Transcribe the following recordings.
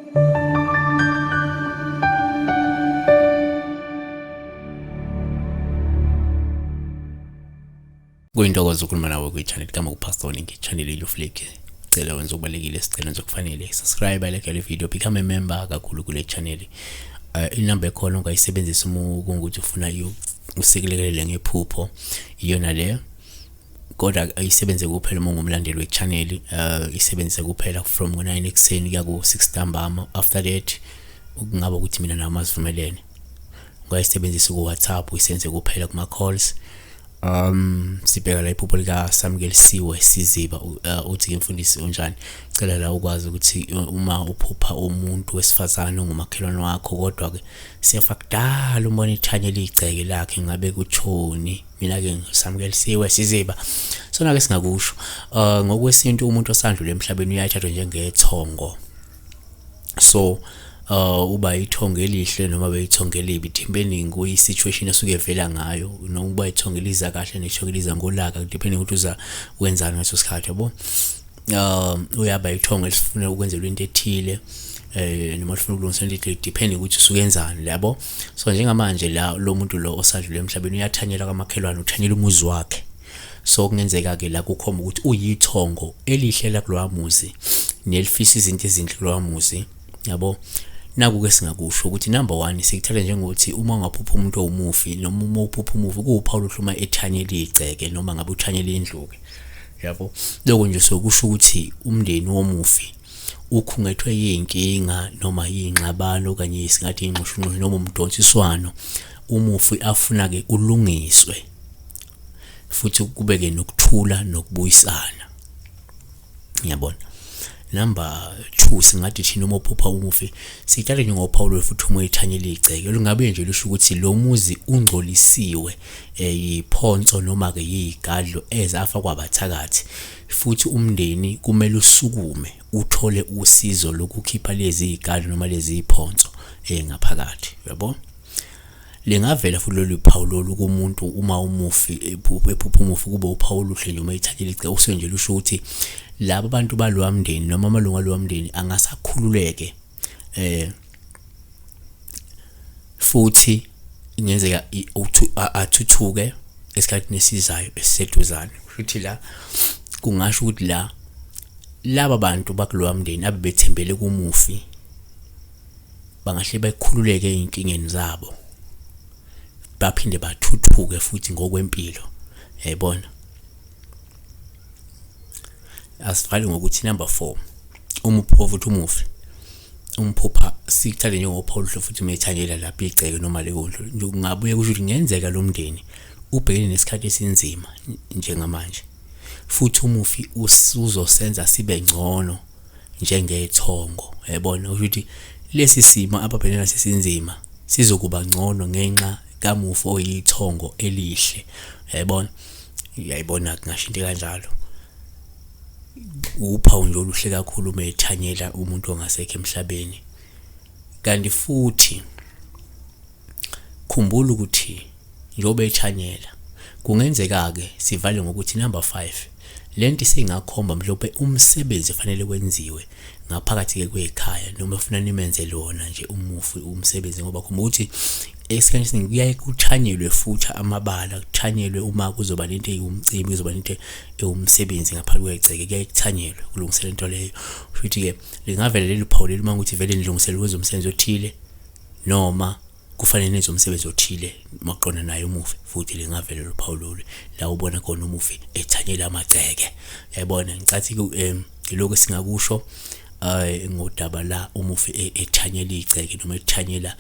Kuyintokozo ukukhuluma nawe kwi-channel kaMokupastor nge-channel yeluflake. Cela wenze okubalulekile, sicela wenze okufanele. Subscribe, like le video, become a member kakhulu kule channel. Inamba ekhona ongayisebenzisa uma kungukuthi ufuna usikelekele ngephupho iyona le, kodwa ayisebenze kuphela uma ungumlandeli we-channel. Isebenzise kuphela from ngo-9 ekuseni kuya ku-6 ntambama. After that kungaba ukuthi mina nawe masivumelene. Ungayisebenzisa ku-WhatsApp, uyisenze kuphela kuma-calls. Sibheka la iphupho lika Samukelisiwe Siziba. Uthi ke mfundisi unjani? Cela la ukwazi ukuthi uma uphupha umuntu wesifazane ongumakhelwane wakho, kodwa ke siyafa kudala umbona ithanyela igceke lakhe, ngabe kutshoni? Mina ke ngiSamukelisiwe Siziba. Sona ke singakusho ngokwesintu umuntu osandlule emhlabeni uyathathwa njengethongo. So uba ithongo elihle noma beyithongo elibi, depending kuyi situation esuke evela ngayo, noma uba ithongo eliza kahle nethongo eliza ngolaka, depending ukuthi uza wenzani ngaleso sikhathi, yabo. Uyaba ithongo elifuna ukwenzelwa into ethile, noma lifuna ukulungisa into ethile, depending ukuthi usuke enzani, yabo. So njengamanje la lo muntu lo osadlule emhlabeni uyathanyela kwamakhelwane, uthanyela umuzi wakhe. So kungenzeka ke la kukhomba ukuthi uyithongo elihle la kulowa muzi nelifisa izinto ezinhle kulowa muzi, yabo. Naku ke singakusho ukuthi number 1 sikuthatha njengokuthi uma ungaphupha umuntu owumufi noma uma uphupha umufi kuwuphawu oluhle uma ethanyela igceke noma ngabe uthanyela indlu ke, yabo. Lokho nje sokusho ukuthi umndeni womufi ukhungethwe yinkinga noma yingxabano okanye singathi inxushunxushu noma umdonsiswano, umufi afuna ke ulungiswe futhi kube-ke nokuthula nokubuyisana, ngiyabona. Number 2 singathi thina uma uphupha umufi sithathe njengophawu futhi uma ethanyela igceke lungabe nje lusho ukuthi lo muzi ungcolisiwe yiphonso noma ke yigadlo ezafa kwabathakathi, futhi umndeni kumele usukume uthole usizo lokukhipha lezi zigadlo noma lezi ziphonso ngaphakathi, uyabo. Lingavela futhi lolu phawu lolu kumuntu uma umufi ephupha umufi, kube uphawu oluhle nje uma ethanyela igceke, usuke nje lusho ukuthi laba bantu balowa mndeni noma amalungu alowa mndeni angasakhululeke, futhi ingenzeka athuthuke esikhathini esizayo esiseduzane. Futhi la kungasho ukuthi la laba bantu bakulowa mndeni abebethembele kumufi bangahle bekhululeke ey'nkingeni zabo, baphinde bathuthuke futhi ngokwempilo, yayibona. Asivale ngokuthi number 4, uma uphupha futhi umufi umphupha sikuthathe njengophawu oluhle futhi uma ethanyela lapha igceke noma leyo ndlu, kungabuye kusho ukuthi kungenzeka lo mndeni ubhekene nesikhathi esinzima njengamanje, futhi umufi uzosenza sibe ngcono njengethongo, yayibona. Kusho ukuthi lesi simo ababhekene naso esinzima sizokuba ngcono ngenxa kamufi oyithongo elihle, yayibona. Uyayibona, kungasho into kanjalo. Uphawu nje oluhle kakhulu uma ethanyela umuntu ongasekho emhlabeni. Kanti futhi khumbula ukuthi njengoba ethanyela kungenzeka-ke sivale ngokuthi number 5 lento isingakhomba mhlawumbe umsebenzi fanele wenziwe ngaphakathi ke kwekhaya, noma ufuna nimenze lona nje umufi umsebenzi, ngoba khumbula ukuthi esikhathini esiningi kuyaye kuthanyelwe futhi amabala, kuthanyelwe uma kuzoba nento eyiwumcimbi, kuzoba nento ewumsebenzi ngaphansi kwegceke, kuyaye kuthanyelwe kulungisela into leyo. Futhi-ke lingavele leli phawu leli uma ukuthi vele nilungisela ukwenza umsebenzi othile noma kufanele nenze umsebenzi othile maqondana naye umufi, futhi lingavele lolu phawu lolu la ubona khona umufi ethanyela amagceke, yayibona. Ngicathi lokho singakusho ngodaba la umufi ethanyela igceke noma ethanyela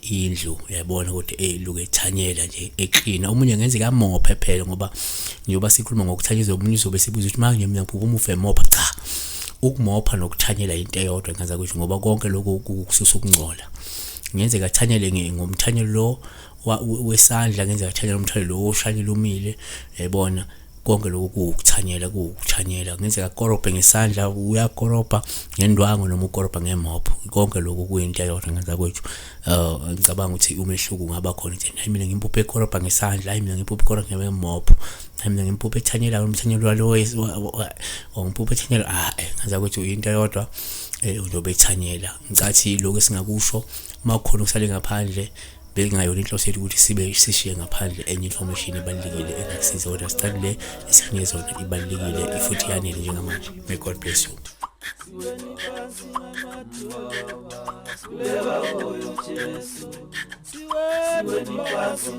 indlu, uyayibona, kodwa eluke ethanyela nje eklina. Omunye ngenzeka amophe phela, ngoba njengoba sikhuluma ngokuthanyela omunye uzobe sebuza ukuthi manje mina ngiphupha umufi emopha. Cha, ukumopha nokuthanyela into eyodwa, ngenza kusho, ngoba konke lokhu kususa ukungcola. Ngenzeka athanyele ngomthanyelo lo wesandla, ngenzeka athanyele umthanyelo lo oshanyela umile, uyayibona. Konke lokhu kuwukuthanyela, kuwukuthanyela. Kungenzeka akorobhe ngesandla, uyakorobha ngendwangu noma ukorobha ngemopho. Konke lokhu kuyinto eyodwa ngenza kwethu. Ngicabanga ukuthi umehluko ungaba khona ekutheni hayi mina ngimpuphe ekorobha ngesandla, hayi mina ngimpuphe ekorobha ngemopho, hayi mina ngimpuphe ethanyela umthanyelo walo or ngimpuphe ethanyela ah ngenza kwethu into eyodwa njengoba ethanyela. Ngicathi lokhu esingakusho uma kukhona okusale ngaphandle bekungayona inhloso yethu ukuthi sibe sishiye ngaphandle enye information ebalulekile engakusiza kodwa sicela le esikunike yona ibalulekile futhi yanele njengamanje. May God bless you. Siweni phansi.